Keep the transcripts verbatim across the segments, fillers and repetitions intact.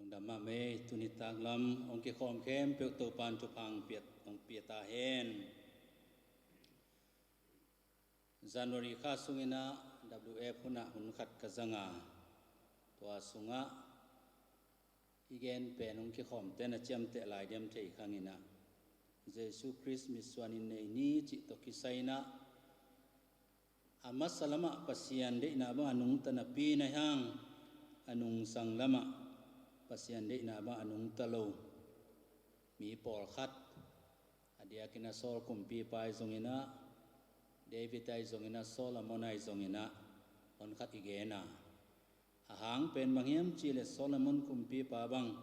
Dam mahmah ei, tuni taklam hong kikhawm khempeuh Topan thupha hong pia ta hen. January kha sunginah W F hunah hun khat ka zanga, tua sungah i gen pen hong kikhawmte na ciamteh lai diam thei khanginah, Jesu Khrist mitsuanin nei ni cih tawh kisai inah, a masa lamah Pasian deihna bang a nungta napi na hiang, a nungsang lamah Pasian deihna bang a nungta lo mi pawlkhat, a diakinah Saul kumpipa ahi zonginah, David ahi zonginah, Solomon ahi zonginah, honkhat i gena. A hang pen bang hiam cihleh Solomon kumpipa bang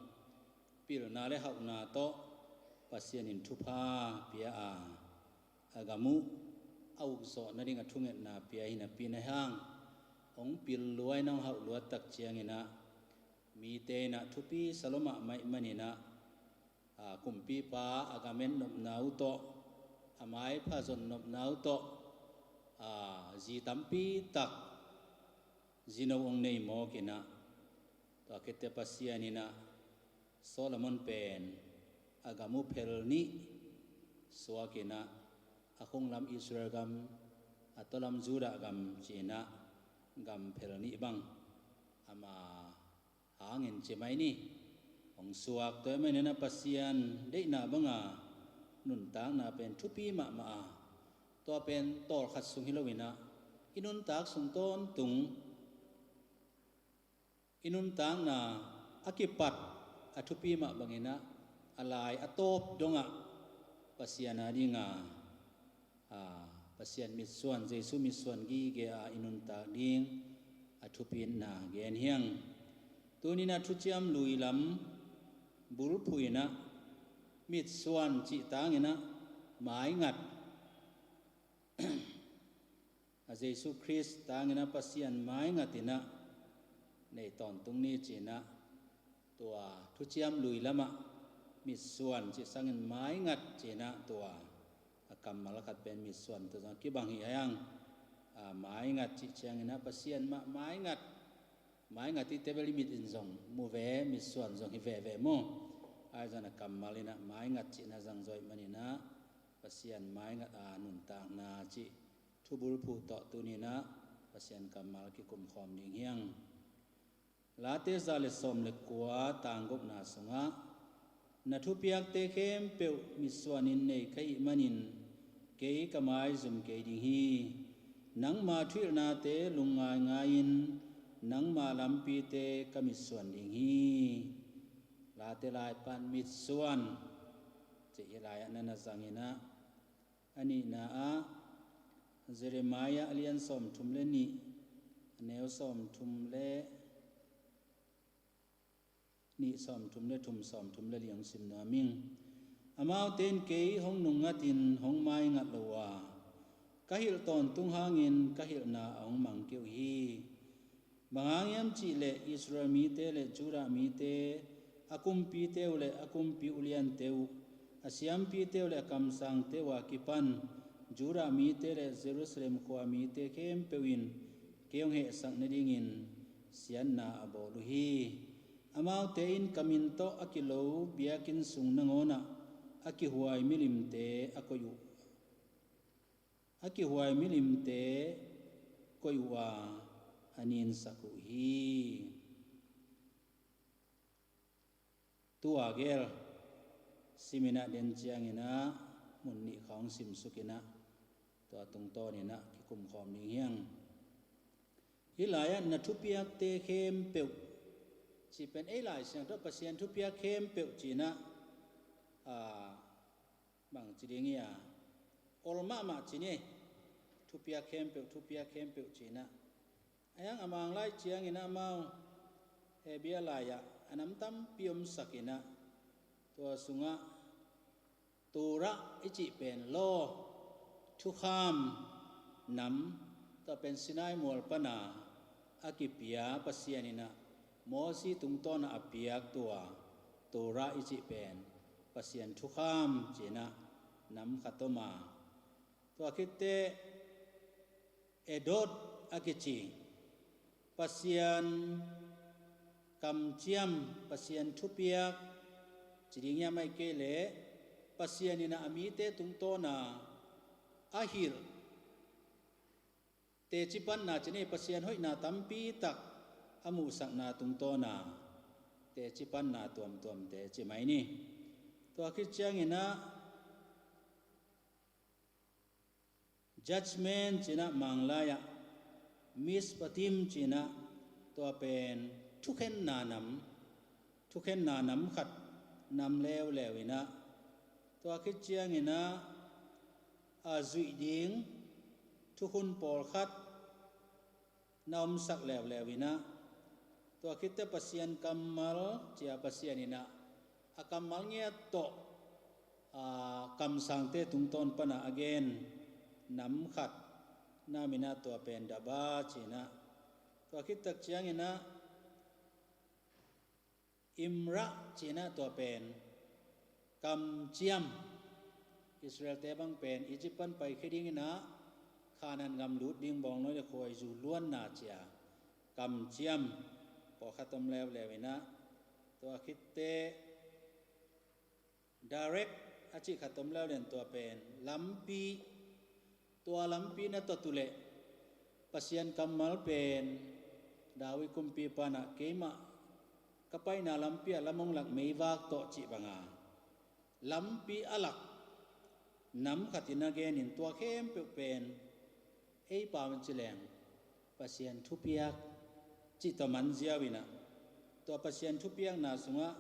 pilna le hauhna tawh Pasian in thupha pia a, a gam uh a ukzawh nading a thungetna pia hi napi na hiang, hong pil luai na hong hauh luat tak cianginah, mite inah thupi sa lua mahmah ih maninah, a, kumpipa a gam et nopna uh tawh, a maipha zon nopna uh tawh, a, zi tampi tak zino hong nei mawkinah, tua khit teh Pasian inah Solomon pen a gam uh phel nih suakinah, a khunglam Israel gam, a tawlam Judah gam cinah gam phel nih bang ama hangin ci mai ni. Hong suak tua ih maninah Pasian deihna banga nuntakna pen thupi mahmah a, tua pen tawlkhat sung hi loinah, i nuntak sung tawntung i nuntakna a kipat a thupi mah banginah, a lai a tawp dongah Pasian a dinga, a, Pasian mitsuan, Jesu mitsuan gige a i nuntak ding a thupitna gen hiang. Tuninah thuciam lui lam bulphuh inah, mitsuan cih tanginah maingat, a Jesu Khrist tanginah Pasian maingatinah nei tawntung ni cinah, tua thuciam lui lamah mitsuan cih sangin maingat cinah tua a kammal khat pen mitsuan tua zong a kibang hi a hiang. A, maingat cih cianginah Pasian mah maingat, maingat ih tebel i mit in zong mu ve, mitsuan zong hi veve mu. Ahi zongin a kammal inah maingat cihna zangzaw ih maninah Pasian maingat a nuntakna cih thubulphuh tawh tuninah Pasian kammal kikumkhawm ding hiang. Late za le sawm le kua tang gukna sungah, na thupiakte khempeuh mitsuanin nei ka hih manin kei ka maizum kei ding hi. Nangma thuhilhnate lungngaingai-in nangma lampite ka mitsuan ding hi. Late lai pan mitsuan cih hih lai-ah na na zanginah, a nihna ah Jeremiah a lian sawmthum le nih, a neu sawmthum le nih, sawmthum le thum, sawmthum le li hong sim nuam ing. Amaute in kei hong nungngatin hong maingat lo a, ka hilh tawntung hangin ka hilhna a hong mang kei uh hi. Bang hang hiam cihleh Israel mite le Judah mite, a kumpite uh le a kumpi uliante uh, a siampite uh le a kamsangte uh a kipan Judah mite le Jerusalem khua mite khempeuh in kei hong hehsak nadingin siatna a bawl uh hi. Amaute in ka min tawh a kilo biakinn sung nangawnah a kihuai milimte a koih uh, a kihuai milimte koih uh a, a ninsak uh hi. Tua gel siminah den cianginah mun nih khawng simsukinah, tua tungtawninah kikumkhawm ding hiang. Hih lai-ah na thupiakte khempeuh cih pen ei Lai Siangtho Pasian thupiak khempeuh cinah, a, bang ci ding hi a, ol mahmah ci ni. Thupiak khempeuh, thupiak khempeuh cinah. A hiang a Mang lai ciangin amau Hebru lai-ah a nam tampi omsakinah, tua sungah Torah i cih pen law, thukham nam, tua pen Sinai mual pana a kipia Pasian inah Mosi tungtawnah a piak tua Torah i cih pen Pasian thukham cinah nam khat om a, tua khitteh Edot a kici, Pasian Kamciam, Pasian thupiak ci ding hiam, ahih kei leh Pasian in a mite tungtawna a hilh teci panna ci ni, Pasian hoihna tampi tak a muhsakna tungtawna teci panna tuamtuamte ci mai ni. Tua khit ciangin ah judgment ci-in ah, Manglai ah mishpatim ci-in ah, tua pen thukhenna nam, thukhenna nam khat nam leuleu in ah, tua khit ciangin ah a zuih ding thukhun pawlkhat na omsak leuleu in ah, tua khitte Pasian kammal ci-a, Pasian in ah a kammal ngiat tawh a kamsangte tungtawn pana a gen nam khat nam in ah, tua pen daba ci-in ah, tua khit tak ciangin ah imra ci-in ah, tua pen kamciam, Israelte bang pen Egypt pan paikhia dingin ah Khanaan gam lut ding bawngnawi le khuaizu luanna ci-a kamciam pawlkhat om leuleu in ah, tua khitte direct a cih khat om leuleu in, tua pen lampi, tua lampi na tot uh leh Pasian kammal pen David kumpipa in ah, keimah ka paina lampi ah lam hong lak meivak tawh cih banga lampi a lak nam khat in a genin, tua khempeuh pen ei pau in ci leng Pasian thupiak cih tawh man ziau in ah, tua Pasian thupiakna sungah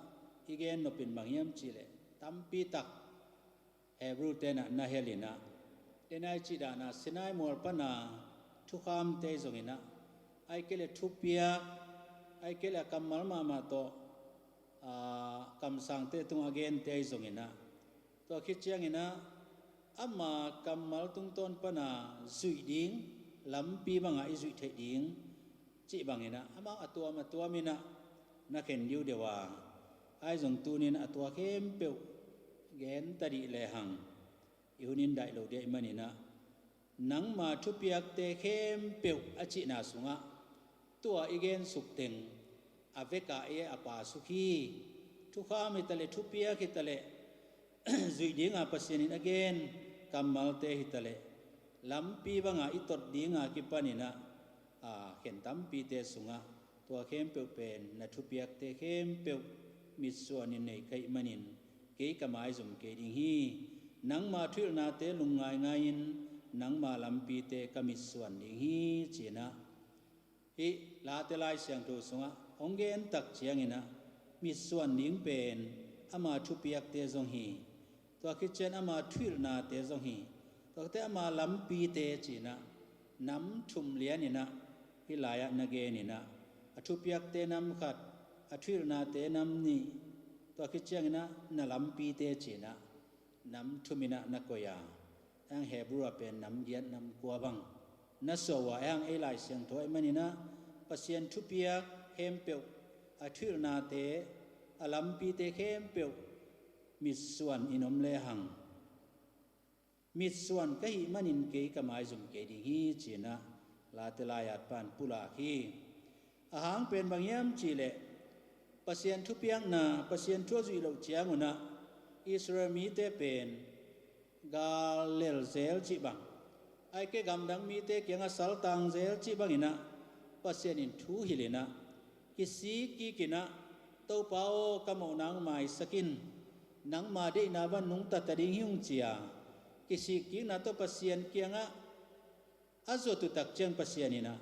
i gen nopin bang hiam cih leh tampi tak Hebru-te in ah na hel in ah, denai cih dan a Sinai mual pana thukhamte zong in ah, ahih kei leh thupiak, ahih kei leh a kammal mahmah tawh a kamsangte tungah a gente ahi zongin ah, tua khit ciangin ah ama kammal tungtawn pana zuih ding lampi bangah i zuih theih ding cih bangin ah, amau a tuam a tuam in ah na khen diudeu a, ahi zong tuni-in a tua khempeuh gen tadih lehang i hun in daih lo ding ahih manin ah, nangma thupiakte khempeuh a cihna sungah tua i gen sukteng a veka ei a pasuk hi. Thukham hi taleh, thupiak hi taleh, zuih dinga Pasian in a gen kammalte hi taleh, lampi banga i tot dinga kipanin ah, a khen tampite sungah tua khempeuh pen na thupiakte khempeuh mitsuanin nei ka hih manin kei ka maizum kei ding hi. Nangma thuhilhnate lungngaingai-in nangma lampite ka mitsuan ding hi, ci-in ah hih Late Lai Siangtho sungah hong gen tak ciangin ah mitsuan ding pen ama thupiakte zong hi, tua khit ciang ama thuhilhnate zong hi, tua khit teh ama lampite ci-in ah nam thum lianin ah hih lai-ah na genin ah, a thupiakte nam khat, a thuhilhnate nam nih, tua khit ciangin ah na lampite ci-in ah nam thumin ah na koih a, ahang Hebru ah pen nam giat nam kua bang na suah uh a, ahang ei Lai Siangtho ahih manin ah Pasian thupiak khempeuh, a thuhilhnate, a lampite khempeuh mitsuan in om lehang, mitsuan ka hih manin kei ka maizum kei ding hi, ci-in ah Late Lai-at pan pulak hi. A hang pen bang hiam cih leh Pasian thupiakna, Pasian thu a zuih loh ciangun ah Israel mite pen gal lel zel cih bang, ahih kei leh gamdang mite kiangah saltang zel cih bangin ah Pasian in thu hilhin ah, kisik kikin ah, Topa aw, ka mawhna hong maisak in, nangma deihna bang nungta ta ding hi ung, ci-a kisik kikna tawh Pasian kiangah a zuat uh tak ciang Pasian in ah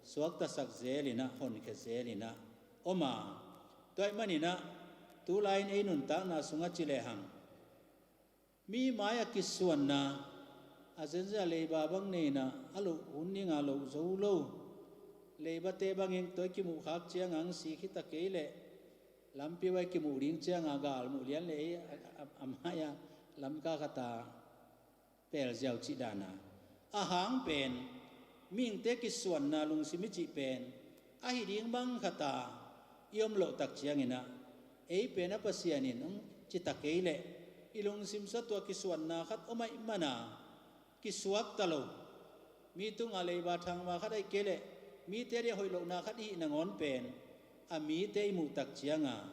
suaktasak zelin ah, honkhia zelin ah om a, tua ahih manin ah tulai-in ei nuntakna sungah ci lehang mi mai-ah kisuanna, a zenzen a leiba bang nei-in ah a loh hun dinga loh zo lo, leibate bangin tua i kimuhkhak ciangah hong sik hi ta kei leh lampi uah i kimuh ding ciangah gal muh lian leh ei a, a, a mai-ah lamka khat ah pel ziau cih dan a, a hang pen mihingte kisuanna lungsim i cih pen ahi ding bang khat a i om loh tak ciangin ah, ei pen a Pasian in hong ci ta kei leh i lungsim sungah tua kisuanna khat om ahih manin ah kisuakta lo, mi tungah leiba thangvak khat ahih kei leh mite adingin hoih lohna khat i hih nangawn pen a mite i muh tak cianga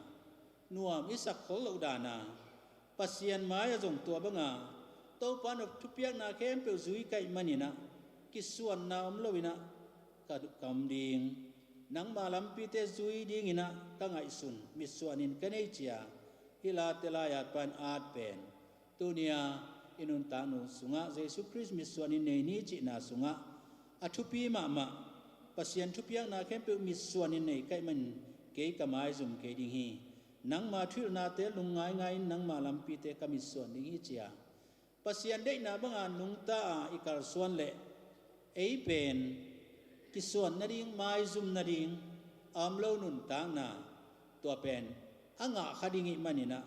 nuam i sak khol loh dana Pasian mai-ah zong tua banga Topa na thupiakna khempeuh zui ka hih maninah kisuanna om loinah ka, ka om ding. Nangma lampite zui dinginah ka ngaihsun mitsuanin ka nei cia hih Late lai-at pan at pen tunia i nuntakna sungah Jesu Khrist mitsuanin nei ni cihna sungah a thupi mahmah Pasian thupiakna khempeuh mitsuanin nei ka hih manin kei ka maizum kei ding hi. Nangma thuhilhnate lungngaingai in nangma lampite ka mitsuan ding hi cia Pasian deihna banga nungta a i kalsuan leh ei pen kisuan nading maizum nading a om lo nuntakna tua pen a ngah kha ding hih maninah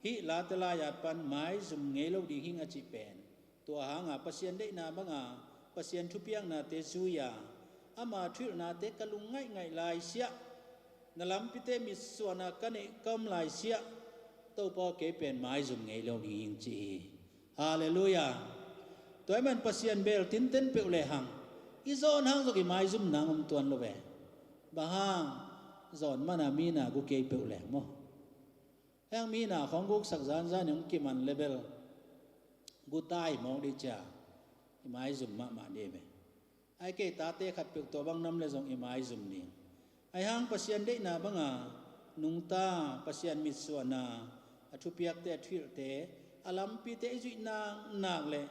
hih Late lai-at pan maizum ngei lo ding hing a cih pen tua hanga Pasian deihna banga Pasian thupiaknate zui-a ama thuhilhnate ka lungngaih ngaih laisiah na lampite mitsuana ka neih ka om laisiah Topa kei pen maizum ngei lo ding hing ci hi. Halleluiah. Tua hih man Pasian bel tinten peuh lehang i zawn hang zong i maizum nang om tuan lo ve. Bang hang zawn mana mina gu kei peuh leh maw? Heng mina khawng guksak zanzan hong kiman lebel gutai mawk dih cia i maizum mahmah dih ve. Ai kei tate khat peuh tua bang nam le zong i maizum ding. Ai hang Pasian deihna banga nungta Pasian mitsuana a thupiakte a thuhilhte a lampite i zuih nak nak le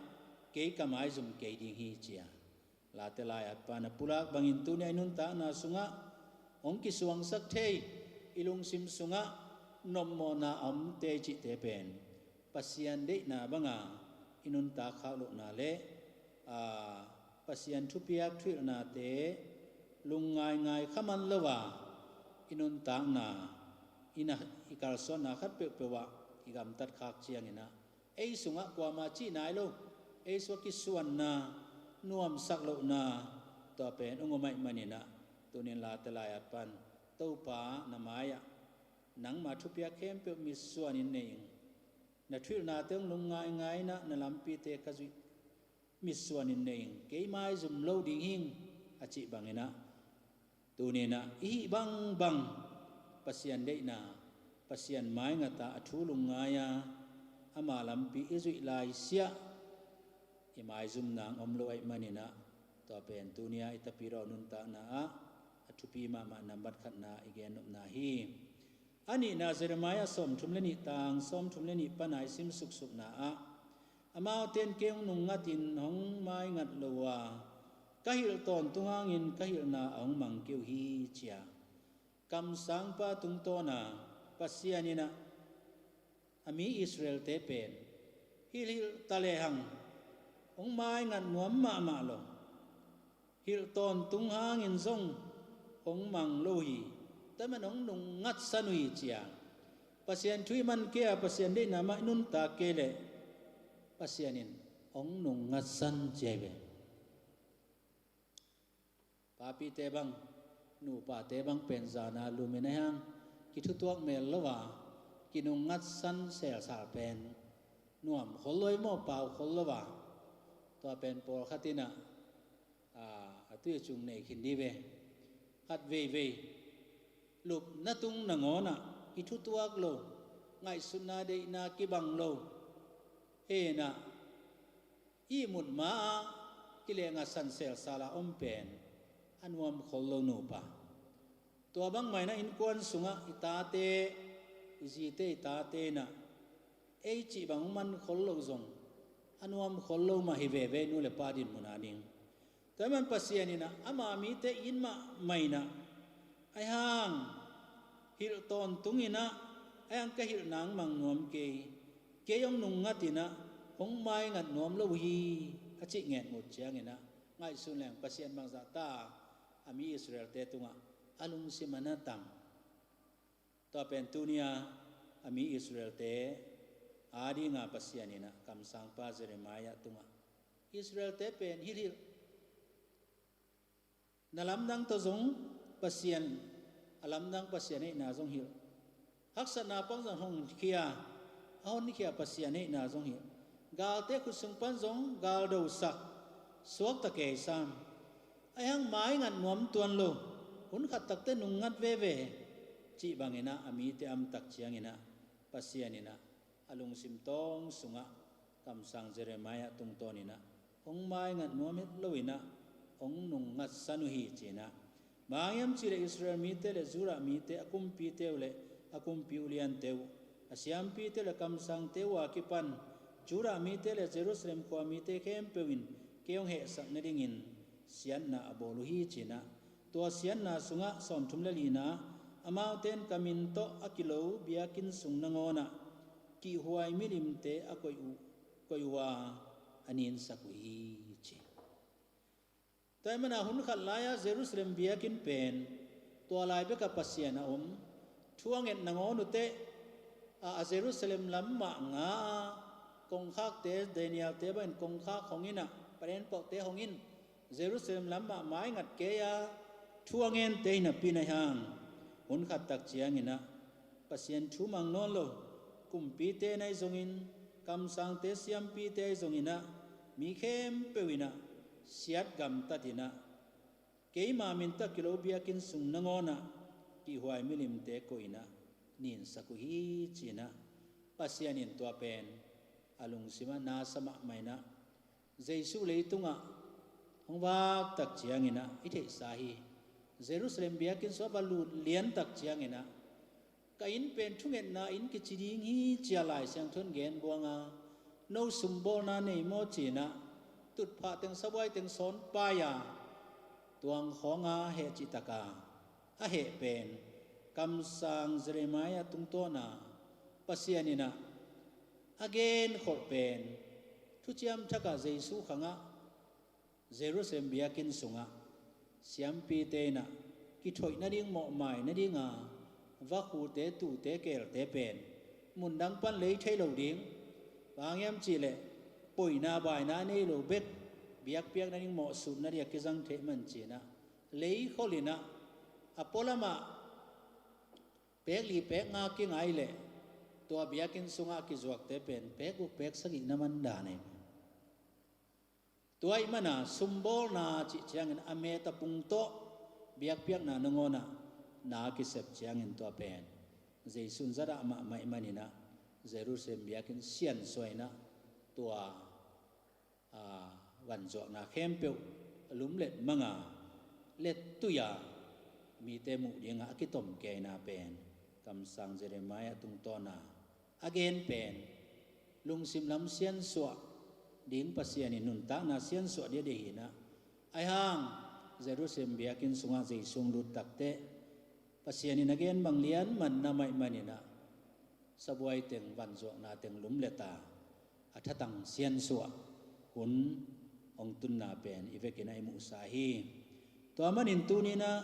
kei ka maizum kei ding hi cia Late lai-at pan a pulak bangin tunia i nuntakna sungah hong kisuangsak thei i lungsim sungah nopmawhna a omte i cihte pen Pasian deihna banga i nuntak khak lohna le Pasian thupiak thuhilhnate lungngaingai khaman lo a i nuntakna i kalsuanna khat peuhpeuh ah i gamtat khak cianginah ei sungah kuama cih nai lo ei sungah kisuanna nuamsak lohna tua pen ung om ahih maninah tunin Late lai-at pan Topa na mai-ah nangma thupiak khempeuh mitsuanin nei ing. Na thuhilhnate hong lungngaingai inah na lampite ka zuih mitsuanin nei ing. Kei maizum lo ding hing a cih banginah tuninah i hih bangbang Pasian deihna Pasian maingata a thu lungngai-a ama lampi i zuih laisiah i maizum nang om lo ahih maninah tua pen tunia i tapidaw nuntakna ah a thupi mahmah nambat khatna i gennopna hi. A nihna Jeremiah sawmthum le nih tang sawmthum le nih pana i sim suksukna ah amaute in kei hong nungngatin hong maingat lo a ka hilh tawntung hangin ka hilhna a hong mang kei uh hi cia kamsangpa tungtawna Pasian inah a mi Israel-te pen hilhhilh ta lehang hong maingat nuam mahmah lo hilh tawntung hangin zong hong mang lo hi. Tua man hong nungngatsan uh hi cia Pasian thu i man kei a Pasian deihna mah i nuntak kei leh Pasian in hong nungngatsan cia hi ve. Papite bang nupate bang pen zana lumin a hiang kithutuak mel lo a kinungngatsan selsal pen nuam khol lo i maw pau khol lo a tua pen pawlkhat inah a tui cung nei khin dih ve. Khat veivei lupna tung nangawnah i thutuak lo ngaihsutna deihna kibang lo henah ihmut ma-ah kileh ngatsan selsala om pen a nuam khol lo nupa. Tua bangmah inah innkuan sungah i tate i zite i tate inah ei cih bang hong man khol lo zong a nuam khol lo mah hi veve nu le pa dinmun a ding. Tua man Pasian inah ama mite in mahmah inah ai hang hilh tawntung inah ai hang ka hilh nang mang nuam kei kei hong nungngat inah hong maingat nuam lo hi a cih ngetngut cianginah ngaihsun leng Pasian bangzah ta a mi Israel-te tungah a lungsim a na tam. Tua pen tunia a mi Israel-te a dinga Pasian inah kamsangpa Jeremiah tungah Israel-te pen hilhilh na lamdang tawh zong Pasian a lamdang Pasian neihna zong hilh. Haksatna pan zong honkhia a honkhia Pasian neihna zong hilh. Galte khut sung pan zong galdosak suakta kei sam. Ai hang maingat nuam tuan lo hun khat takte nungngat veve cih bangin ah a mite amtak ciangin ah Pasian in ah a lungsim tawng sungah kamsang Jeremiah tungtawn in ah hong maingat nuam het lo in ah hong nungngatsan uh hi ci-in ah. Bang hang hiam cih leh Israel mite le Judah mite, a kumpite uh le a kumpi uliante uh, a siampite uh le kamsangte uh a kipan Judah mite le Jerusalem khua mite khempeuh in kei hong hehsak nadingin siatna a bawl uh hi ci-in ah. Tua siatna sungah sawmthum le lina, amaute in ka min tawh a kilo biakinn sung nangawn ah kihhuai milimte a koih uh, koih uh a, a ninsak uh hi ci. Tua ahih manin ah hun khat lai-ah Jerusalem biakinn pen tua lai bekah Pasian a om, thu a nget nangawn uh teh, a, a Jerusalem lam mah nga a, kongkhakte, Daniel-te bangin kongkhak hong in ah, paden pauhte hong in, Jerusalem lam mah maingat kei a, thu a ngente hi napi-in ah hang, hun khat tak ciangin ah Pasian thu mang nawn lo, kumpite in ahi zongin, kamsangte siampite ahi zongin ah, mi khempeuh in ah siat gamtat in ah, keima min tawh a kilo biakinn sung nangawn ah kihhuai milimte koih in ah ninsak uh hi ci-in ah. Pasian in tua pen a lungsimah na sa mahmah in ah, Jesu leitungah hong vak tak ciangin ah i theihsa hi. Jerusalem biakinn sungah va lut lian tak ciangin ah, ka inn pen thungetna inn kici ding hi ci-a Lai Siangtho in gen buang a, no sumbawlna nei maw ci-in ah tutphah teng sabuai teng sawn pai a, tuang khawng a heh cih tak a, a heh pen kamsang Jeremiah tungtawn a Pasian in ah a genkholh pen Thuciam Thak ah Jesu khangah Jerusalem biakinn sungah siampite in ah kithoih nading, mawhmai nading a, vakhute, tuute, keelte pen mundang pan lei thei lo ding, bang hang hiam cih leh poina baina a nei lo bek biakpiak nading, mawhsut nading a kizang thei man ci-in ah, lei khol in ah, a pualam ah pek li pek nga kingai leh tua biakinn sungah a kizuakte pen pek guk pek sagih na man dan ahi. Tua ahih manin ah sumbawlna cih ciangin a met a pung tawh biakpiakna nangawn ah na kisep ciangin tua pen Jesu in zadah mahmah ahih manin ah Jerusalem biakinn siansuah in ah tua, a, vanzuakna khempeuh a lumlet mang a, lettui a, mite muh ding a a kitomkeina pen kamsang Jeremiah tungtawn a a gen pen lungsim lam siansuah ding, Pasian in nuntakna siansuah ding a deih hi in ah. Ahih hang Jerusalem biakinn sungah Jesu hong lut tak teh Pasian in a gen bang lian man na mah ahih manin ah sabuai teng, vanzuakna teng lumlet a, a thatang siansuah hun hong tunna pen i vekin ah i muhsa hi. Tua manin tuni-in ah,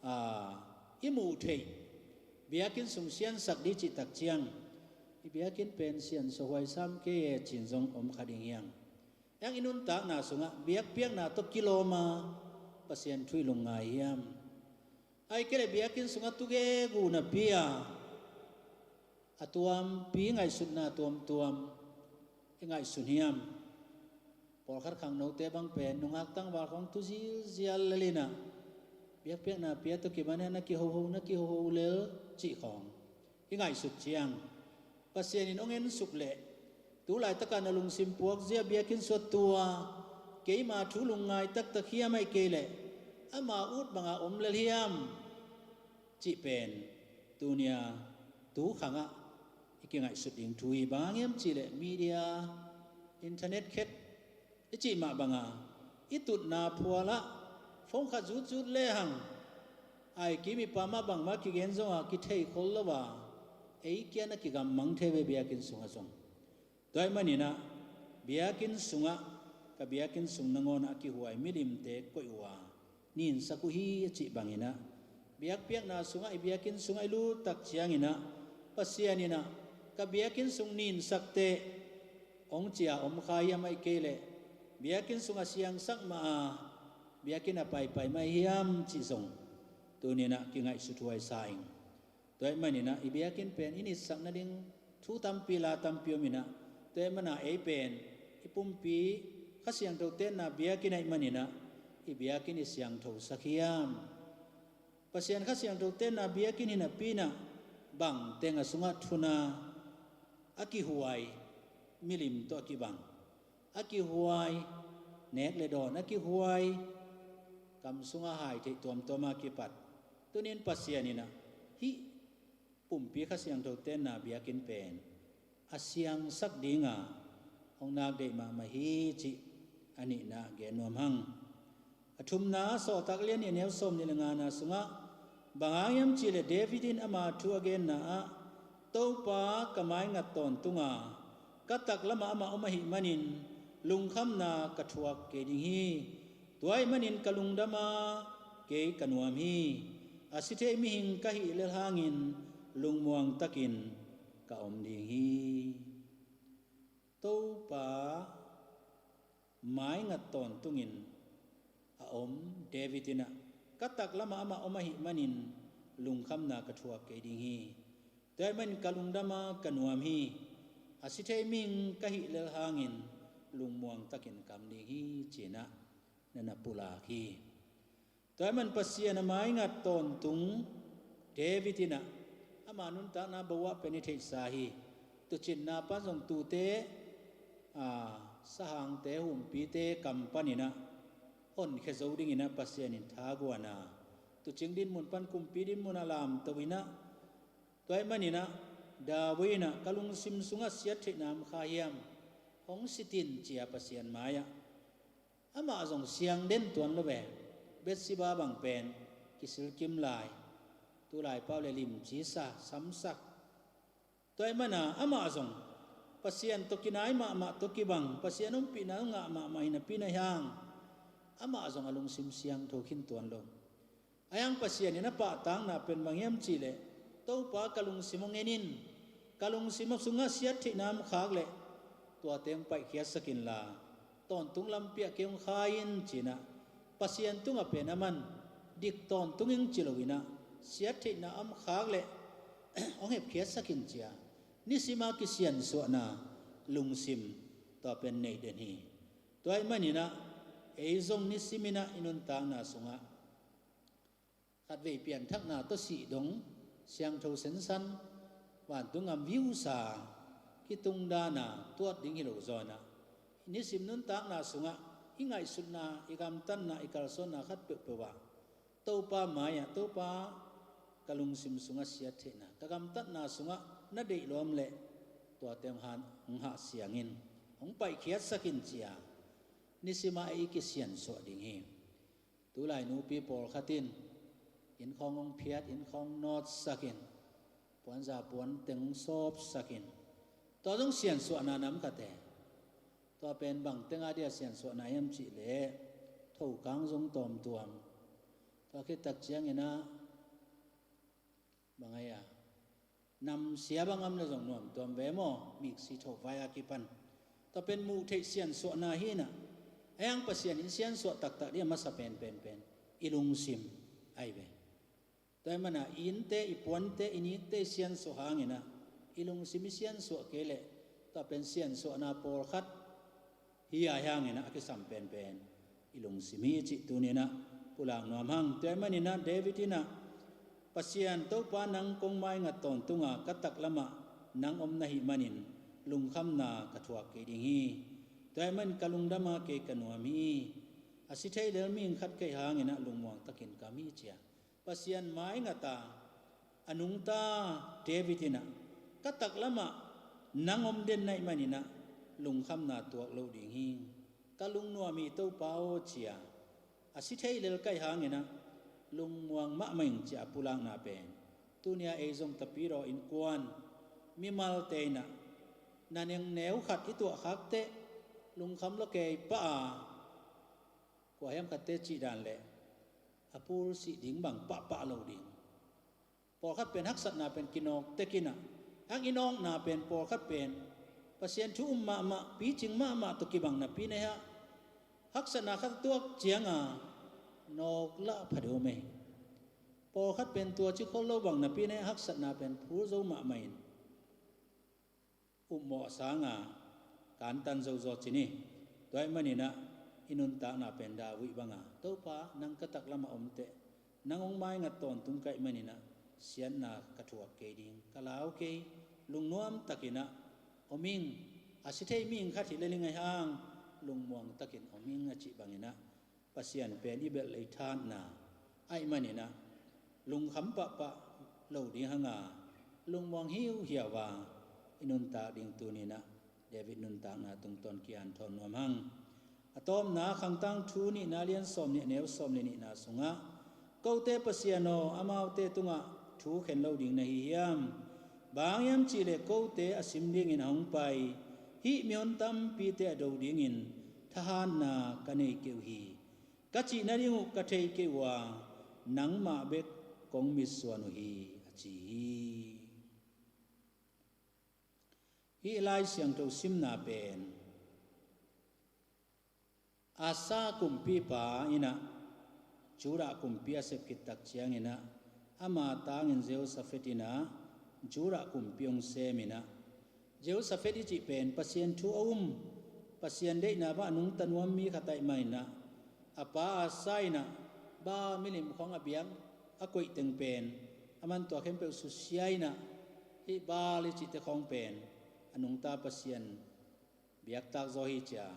a, i muh theih biakinn sung siansak ding cih tak ciang, i biakinn pen siansuah huai sam kei e ci-in zong om kha ding hiam? Hih hang i nuntakna sungah biakpiakna tawh kilawm a Pasian thu i lungngai hiam? Ahih kei leh biakinn sungah tugegu napi a, a tuampi ngaihsutna tuamtuam i ngaihsun hiam? Pawlkhat khangnote bang pen nungak tangval khawng tu zilzial lel in ah, biakpiakna pia tawh kiman a na kihoho, na kihoho lel cih khawng i ngaihsut ciang, Pasian in hong ensuk leh tu laitak a na lungsim puakzia biakinn sungah tua, keima thu lungngai taktak hiam, ahih kei leh ama ut bang a om lel hiam cih pen tuni-a tu khangah i kingaihsut ding thu hi. Bang hang hiam cih leh media, internet khet i cih mah bang a, i tutna phualah phone khat zutzut lehang, a i kim i pam ah bangmah kigen zong a kithei khol lo a, ei kia na kigammang thei ve biakinn sungah zong. Tua ahih manin ah biakinn sungah, ka biakinn sung nangawn ah a kihuai milimte koih uh a, ninsak uh hi a cih bangin ah, biakpiakna sungah, i biakinn sungah i lut tak ciangin ah, Pasian in ah ka biakinn sung ninsak teh hong ci a om kha hiam, ahih kei leh biakinn sungah siangsak mah a, biakinn a paipai mah hiam cih zong tuni-in ah kingaihsut huai sa ing. Tua ahih manin ah i biakinn pen i nitsak nading thu tampi la tampi om in ah, tua ahih manin ah ei pen i pumpi Kha Siangtho tenna biakinn ahih manin ah, i biakinn i siangthosak hiam? Pasian Kha Siangtho tenna biakinn hi napi-in ah bang teng a sungah thuna a kihuai milim tawh a kibang, a kihuai nek le dawn, a kihuai kam sungah hai theih tuamtuam a kipat, tuni-in Pasian in ah hih pumpi Kha Siangtho tenna biakinn pen a siangsak dinga hong nak deih mahmah hi cih a nihna gen nuam hang. A thumna, Sawltak lian nih, a neu sawmnih le ngana sungah bang hang hiam cih leh David in ama thu a genna ah, "Topa ka maingat tawntunga ka taklamah amah om ahih manin lungkhamna ka thuak kei ding hi. Tua ahih manin ka lungdam a, kei ka nuam hi. A si thei mihing ka hih lel hangin lungmuang takin ka om ding hi." Topa maingat tawntungin a om David in ah, "Ka taklamah amah om ahih manin lungkhamna ka thuak kei ding hi. Tua ahih manin ka lungdam a, ka nuam hi. A si thei mihing ka hih lel hangin lungmuang takin ka om ding hi," ci-in ah na na pulak hi. Tua ahih manin Pasian a maingat tawntung David in ah ama nuntakna bawah pen i theihsa hi. Tuucinna pan zong tuute, a, sahangte, humpite kam panin ah honkhia zo dingin ah Pasian in thaguan a, tuucing dinmun pan kumpi dinmun ah lamto in ah, tua ahih manin ah David in ah, "Ka lungsim sungah siattheihna om kha hiam? Hong sit in," ci-a Pasian mai-ah amah zong siang den tuan lo ve. Bathsheba bang pen kisilkim lai, tulai pau le limci sa, samsak. Tua ahih manin ah amah zong Pasian tawh kinai mahmah, tawh kibang, Pasian ompihna ngah mahmah hi napi-in ah hiang, amah zong a lungsim siangtho khin tuan lo. Ahi hang Pasian in a pahtakna pen bang hiam cih leh, "Topa, ka lungsim hong en in, ka lungsim sungah siattheihna om khak leh tua teng paihkhiatsak inla, tawntung lampi ah kei hong khai in," ci-in ah Pasian tungah pen aman dik tawntung ing ci lo-in ah, "Siattheihna om khak leh hong hepkhiatsak in," ci-a nisim a kisiansuahna lungsim tua pen nei den hi. Tua ahih manin ah ei zong nisimin ah i nuntakna sungah khatvei pianthakna tawh sih dong, siangtho sensan, vantung gam viusa kitung dan a tuat ding hi lo zaw-in ah, nisim nuntakna sungah i ngaihsutna, i gamtatna, i kalsuanna khat peuhpeuh ah Topa mai-ah, "Topa, ka lungsim sungah siattheihna, ka gamtatna sungah na deih lua om leh tua teng hong hahsiang in, hong paihkhiatsak in," ci-a nisim a ei i kisiansuah ding hi. Tulai nupi pawlkhat in innkhawng hong phiat, innkhawng nawtsak in, puanza puanteng hong sawpsak in, tua zong siansuahna nam khat e. Tua pen bang teng a dia siansuahna hiam cih leh, thokang zong tawmtuam. Tua khit tak ciangin ah bang ai a, namsia bang om leh zong nuamtuam ve maw, miksi tho vai a kipan. Tua pen muh theih siansuahna hi-in ah, ahi hang Pasian in siansuah taktak ding a masa pen, pen, pen i lungsim ahi ve. Tua ahih manin ah i innte, i puante, i nikte i siansuah hangin ah i lungsim i siansuah kei leh, tua pen siansuahna pawlkhat hi a, hangin ah a kisam penpen i lungsim hi cih tuni-in ah pulak nuam hang. Tua ahih manin ah David in ah, "Pasian Topa, nang kong maingat tawntunga ka taklamah nang om na hih manin lungkhamna ka thuak kei ding hi. Tua ahih manin ka lungdam a, kei ka nuam hi. A si thei lel mihing khat ka hih hangin ah lungmuang takin ka om hi," ci-a Pasian maingat a, a nungta David in ah, "Ka taklamah nang om den na hih manin ah lungkhamna tuak lo ding hi. Ka lungnuam hi, Topa aw," ci-a, "A si thei lel ka hih hangin ah lungmuang mahmah ing," ci-a pulakna pen, tuni-a ei zong tapidaw, innkuan, mimalte in ah na nengneu khat i tuahkhak teh lungkham lua kei pah a, kua hiam khatte cih dan leh a pulsih ding bang pahpah lo ding. Pawlkhat pen haksatna pen kinawk tek in ah, hang i nawkna pen pawlkhat pen Pasian thu um mahmah, picing mahmah tawh kibang napi-in ah, haksatna khat a tuak ciang a nawk lah pha deuh mei. Pawlkhat pen tua ci khol lo bang napi-in ah haksatna pen phul zo mahmah in, upmawh a sang a kantan zozo ci ni. Tua ahih manin ah i nuntakna pen David bang a, "Topa, nang ka taklamah om teh, nang hong maingat tawntung ka hih maninah siatna ka thuak kei ding, ka lau kei, lungnuam takinah om ing. A si thei mihing khat hi leling ahi hang lungmuang takin om ing a cih banginah Pasian pen i belh le i thahatna ahih maninah lungkham pahpah lo ding hanga lungmuang hiuhiau a i nuntak ding tuninah David nuntakna tungtawn kihanthawn nuam hang. A tawpna Khangtang Thu nihna lian sawm nih a neu sawm le nihna sungah kote Pasian aw, amaute tungah thu khen lo ding na hi hiam? Bang hang hiam cihleh kote a sim dingin a hong pai hih mihon tampite a do dingin thahatna ka nei kei uh hi. Ka cih nading uh ka thei kei uh a, nangmah bek kong mitsuan uh hi, a ci hi. Hih Lai Siangtho simna pen Asa kumpipa inah Judah kumpi a sep khit tak cianginah ama tangin Jehoshaphat inah Judah kumpi hong seminah, Jehoshaphat i cih pen Pasian thu a um, Pasian deihna bang a nungta nuam mi khat ahih maninah a pa Asa inah Baal milim khawng a biak a koih teng pen a man tua khempeuh susia inah hih Baal i cihte khawng pen a nungta pasian biaktak zaw hi cia,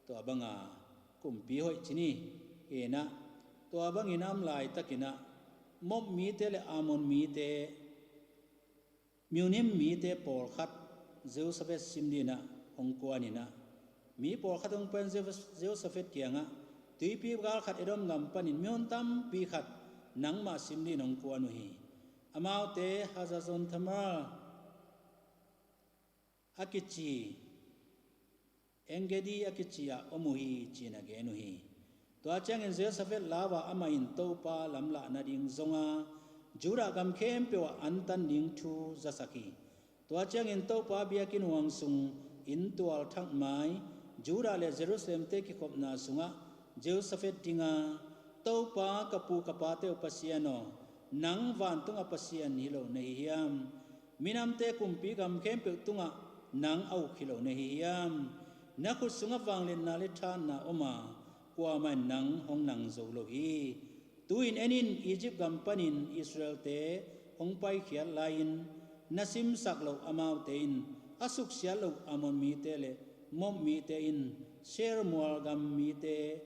tua banga kumpi hoih ci ni. Hinah tua bangin a om laitakinah Moab mite le Ammon mite, Miunim mite pawlkhat Jehoshaphat sim dinah hong kuaninah mi pawlkhat hong pen Jehoshaphat kiangah, tuipi gal khat Edom gam panin mihon tampi khat nangmah sim din hong kuan uh hi. Amaute Hazazon Tamar a kici, Engedi a kici ah om uh hi, ci-in a gen uh hi. Tua ciangin Jehoshaphat lau-a amah in Topa lamlah nading zonga Judah gam khempeuh ah antan ding thu zasak hi. Tua ciangin Topa biakinn huang sung inntual thak mai, Judah le Jerusalemte kikhopna sungah Jehoshaphat dinga, Topa ka pu ka pate uh Pasian aw, nang vantunga Pasian hi lo na hi hiam? Minamte kumpi gam khempeuh tungah nang a uk hi lo na hi hiam? Na khut sungah vangliatna le thahatna om a, kuamah in nang hong nang zo lo hi. Tu-in en in, Egypt gam panin Israelte hong paikhiat lai-in na simsak loh amaute in, a suksiat loh Ammon mite le Moab mite in, Seir mual gam mite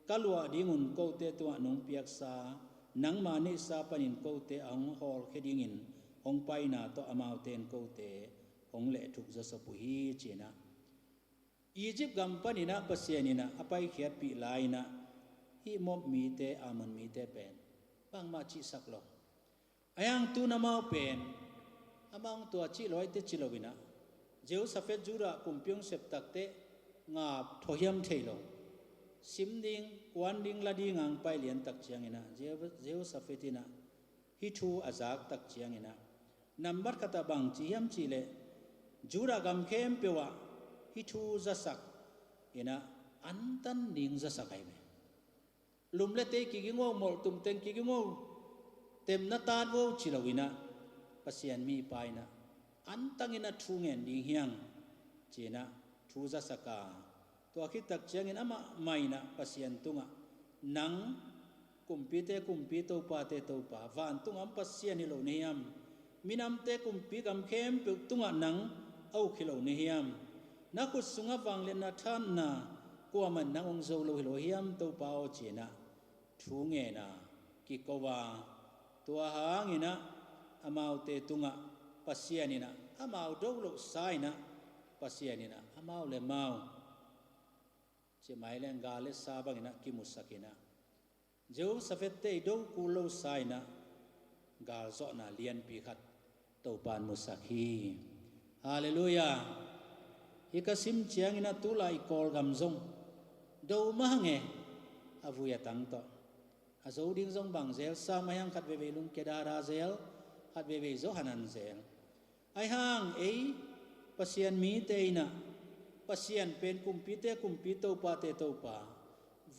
ka luah dingun kote tungah nong piaksa nangma neihsa panin kote a hong hawlkhia dingin hong paina tawh amaute in kote hong lehthuk zawsop uh hi, ci-inah Egypt gam paninah Pasian inah a paikhiatpih lai-inah hih Moab mite, Ammon mite pen bangmah cihsak lo. Ahi hang tu-in amau pen amau hong tua cih lo aite ci loinah Jehoshaphat Judah kumpi hong sep takteh ngap thuahiam thei lo. Sim ding, kuan ding, la ding a hong pai liantak cianginah Jeho-, Jehoshaphat inah hih thu a zaktak cianginah nambat khatah bang ci hiam cihleh Judah gam khempeuh ah hih thu zasak inah antan ding zasak ahi ve. Lum le tei kiging o, molhtum teng kiging o, temna tat vo ci loinah Pasian mipa inah antang inah thu ngen ding hi hang ci-inah thu zasak a, tua khittak ciangin amah mah inah Pasian tungah, nang kumpite kumpi, topate Topa, vantungah om Pasian hi lo na hiam? Minamte kumpi gam khempeuh tungah nang a uk hi lo na hiam? Na khut sungah vangliatna thahatna kuamah in nang hong zo lo hi lo hiam, Topa aw, ci-inah thu ngen a, kiko a, tua hanginah amaute tungah Pasian inah amau do lohsa inah Pasian inah amau le mau cimai leng gal le sa banginah kimusak inah Jehoshaphat-te i do kul losa inah galzawhna lianpi khat Topa in musak hi. Halleluiah. Hih ka sim cianginah tulai i Kawlgam zong do mah hang e, a vui a tang tawh. A zo ding zong bang zel sam ahi hang, khat veivei lungkia dada zel, khat veivei zo hanan zel. Ahi hang ei Pasian mite inah Pasian pen kumpite kumpi, topate Topa,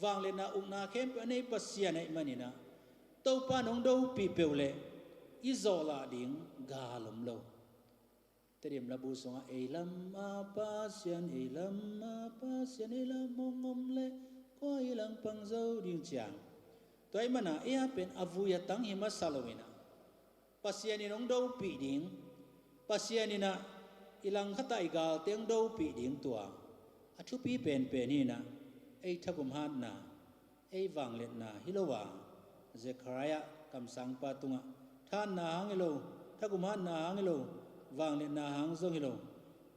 vangliatna ukna khempeuh a nei Pasian ahih maninah Topa in hong dopih peuh leh i zawhlah ding gal om lo. Tedim labu sungah ei lam a Pasian, ei lam a Pasian, ei lam hong om leh kua i langpang zo ding, ci-a Tua ahih manin ei a pen a vui a tang hi masa lo-in ah, Pasian in hong dopih ding, Pasian in ah i langkhat ah i galte hong dopih ding, tua a thupi penpen hi-in ah, ei thagum hatna, ei vangliatna hi lo a, Zechariah kamsangpa tungah, "Thahatna hang hi lo, thagum hatna hang hi lo, vangliatna hang zong hi lo,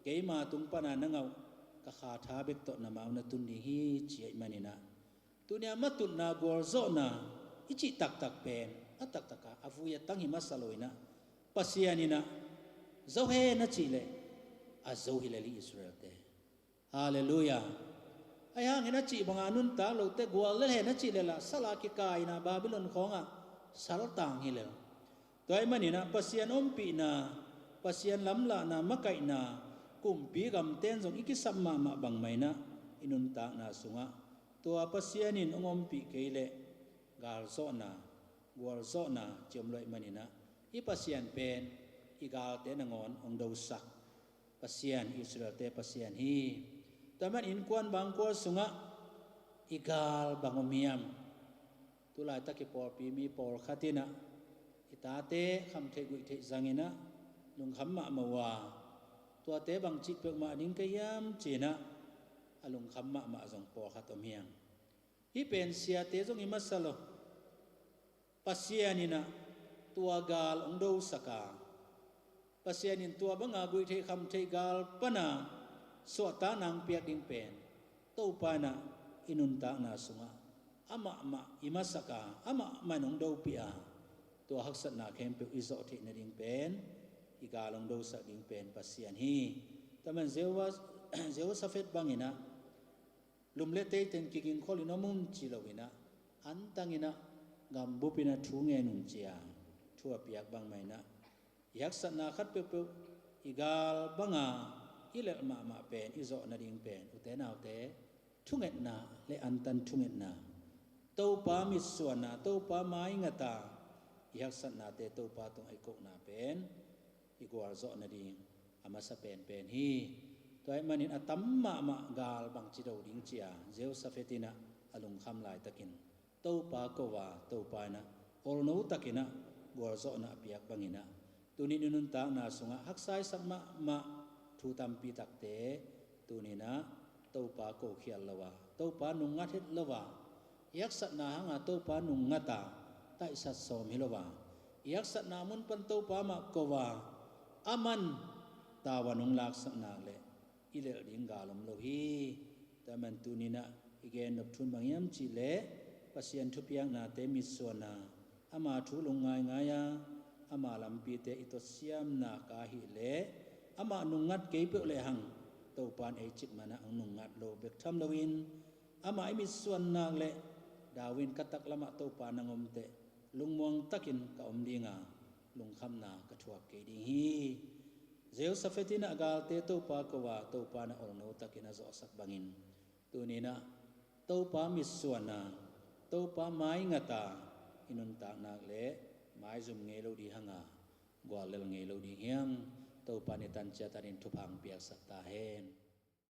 keima tung pana na ngah uh ka kha tha bek tawh na ma uh na tun ding hi," ci ahih manin ah, tuni-a matutna, gualzawhna i cih taktak pen a taktak a a vui a tang hi masa lo-in ah, Pasian in ah, "Zo hen," a cih leh a zo hi lel hi Israelte. Halleluiah. Ahih hangin a cih banga nuntak lote, "Gual lel hen," a cih leh lah sal a kikai-in ah Babylon khawngah saltang hi lel. Tua ahih manin ah Pasian ompihna, Pasian lamlahna, makaihna, kumpi gamten zong i kisap mahmah bangmah in ah, i nuntakna sungah tua Pasian in hong ompih kei leh galzawhna, gualzawhna ci om lo ahih manin ah, hih Pasian pen i galte nangawn hong dosak Pasian, Israelte Pasian hi. Tua ahih manin innkuan bangkua sungah i gal bang om hiam? Tulaitak i pawlpi mi pawlkhat in ah i tate khamtheih guihtheih zangin ah lungkham mahmah uh a, tuate bangci peuhmah ding ka hiam ci-in ah a lungkham mahmah zong pawlkhat om hiam? Hih pen siate zong hi masa lo. Pasian in ah tua gal hong dosak a, Pasian in tua banga guihtheih khamtheih gal pana suahtakna hong piak ding pen Topa in ah i nuntakna sungah amah mah i masak a, amah mah in hong dopih a, tua haksatna khempeuh i zawh theih nading pen i gal hong dosak ding pen Pasian hi. Tua ahih manin Jehoshaphat bangin ah, "Lum le teiten kigingkholin om un," ci lo-in ah, antangin ah gambup in ah thu ngen un, ci-a thu a piak bangmah in ah, i haksatna khat peuhpeuh i gal banga i lelh mahmah pen i zawh nading pen, ute naute, thungetna le antan thungetna, Topa mitsuanna, Topa maingata, i haksatnate Topa tungah i kohna pen i gualzawh nading a masa penpen hi. Tua ahih manin a tam mahmah gal bangci do ding, ci-a Jehoshaphat in ah a lungkham laitakin Topa ko a, Topa in ah olno takin ah gualzawhna a piak bangin ah, tuni-in i nuntakna sungah haksa i sak mahmah thu tampi takte tuni-in ah Topa ko khial lo a, Topa nungngat het lo a, i haksatna hanga Topa nungngat a, taisat sawm hi lo a, i haksatna mun pan Topa mah ko a, aman tavuan hong laksak nak leh i lelh ding gal om lo hi. Tua ahih manin tuni-in ah i gen nop thu in bang hiam cih leh, Pasian thupiaknate mitsuanna, ama thu lungngaingai a, ama lampite i totsiamna ka hih leh, amah nungngat kei peuh lehang Topa in ei cikmah in ah hong nungngat lo bek tham loin, amah i mitsuan nak leh, David, ka taklamah Topa nang omteh, lungmuang takin ka om ding a, lungkhamna ka thuak kei ding hi. Jehoshaphat in ah galte Topa ko a, Topa in ah olno takin a zawhsak bangin, tuni-in ah Topa mitsuan a, Topa maingata i nuntak nak leh, maizum ngei lo ding hang a, guallel ngei lo ding hi hang. Topa in i tan ciat tanin thupha hong piaksak ta hen.